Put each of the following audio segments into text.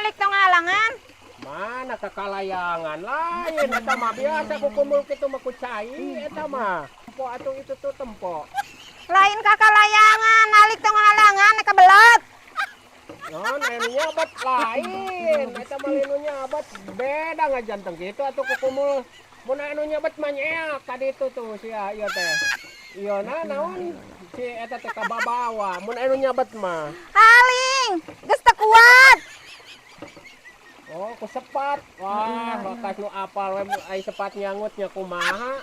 Halik tong halangan. Mana kakalayangan lain eta mah, biasa kukumul kitu mah ku cai eta mah. Tempo atuh itu tuh, tempo. Lain kakalayangan, halik tong halangan kabelet. Non anu nyabat lain eta mah, lain nu nyabat, beda ngajanteng kitu atuh kukumul. Mun anu nyabat mah nyeak tadi itu tuh sia ieu teh. Ieu na naon si eta teh kababawa mun anu nyabat mah. Haling, geus teu kuat. Oh, ku sepat. Wah, bakas nu apal we ai sepat nyangutnya kumaha.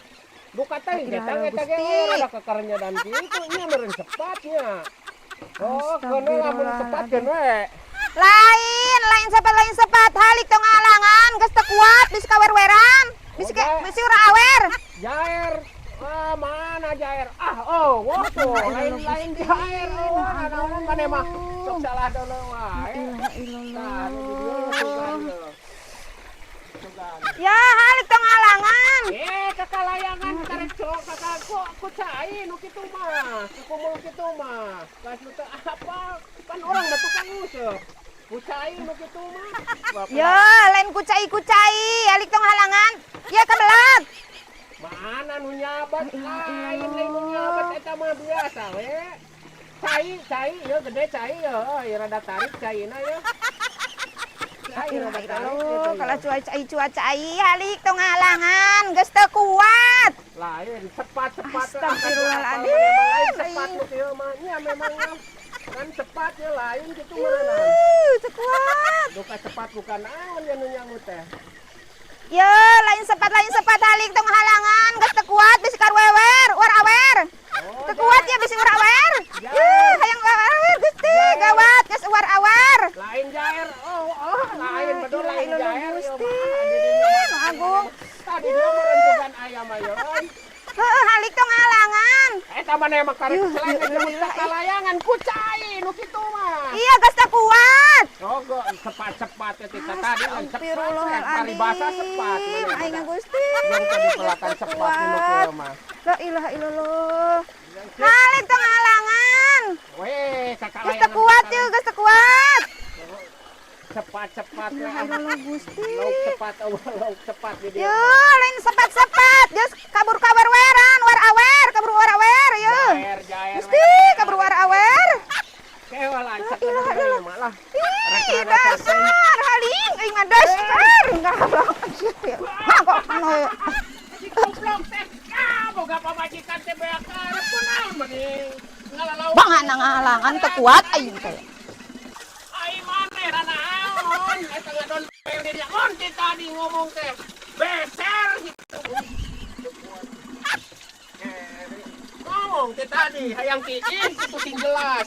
Buka teh eta eta ge rada kekernya dan kitu nya meureun sepatnya. Oh, keun lamun sepat keun we. Lain, lain sepat, lain sepat, halik tong halangan, geus teu kuat, bisi kawer-weran. Bisi Oh, bisi urang awer. Jair. Ah, mana jair? Ah, oh, wah tuh, lain-lain jair. Oh, naon maneh mah. Sok salah dulu wae. Tah, nu di dieu sugan yeuh. Sugan. Ya, halik tong halangan. Eh, kakalayangan karek cok kakak kok ku cai nu kitu mah. Kukumul kitu mah. Kas nu teu apa kan urang mah tukang nguseup. Ku cai nu kitu mah. Bapak. Ya, lain ku cai, ku cai, halik tong halangan. Ya kabelet. Mana nu nyabat lain, lain nu nyabat eta mah, biasa we. Cai, cai ya gede cai ya, ya rada tarik caina ya. Cai rada tarik gitu Oh, ya. kalau cuaca cuaca halik tong halangan, geus teu kuat. Lain sepat, sepat. Astagfirullahaladzim. Lain sepat nu kieu mah nya memang ya. Kan sepatnya lain gitu mana. Teu kuat. Duka sepat bukan naon ya nu nyangut teh. Ya, lain sepat, lain sepat, halik tong halangan, geus teu kuat bisi karwewer, war awer. Oh, Teu kuat ya bisi war awer. Jair. Yuh, hayang war awer Gusti, gawat geus war awer. Lain jair. Oh, lain betul lain Ilaha jair. Gusti. Ieu mah, di dinya mah. Agung. Tadi dia meureun ayam ayo. Heeh, halik tong halangan. Eta maneh mah karek Yuh, selain yuh, nyebut yuh, kakalayangan ku cai nu kitu mah. Iya, geus teu kuat. Oh, go sepat-sepat ya tita tadi kan sepat. Astagfirullahaladzim. Paribasa sepat. Aing Gusti. Yang tadi pelakan Geus teu sepat nu kuat. kieu mah. La ilaha illallah. Halik tong halangan. Weh, Geus kakalayangan. teu kuat yeuh, geus teu kuat. Sepat-sepat La we. ilaha illallah Gusti. Lauk sepat, oh, lauk sepat di dieu. Yuh, lain sepat-sepat, geus kabur kawer-weran, war awer, kabur war awer, yuh. Jair, jair. Gusti, kabur war awer. Kewa lah, Ilaha illallah. malah. Ih, dasar haling, aing mah dasar. Ngablok. Mah kok anu. Goblok teh. Ah, boga pamajikan teh beak karep kunaon mending ngalalau. Bangan ngahalangan teu kuat aing teh. Ai maneh naon? Eta ngadon dia on ti tadi ngomong teh. Beser gitu. Eh, ngomong teh tadi hayang kiis itu sing jelas.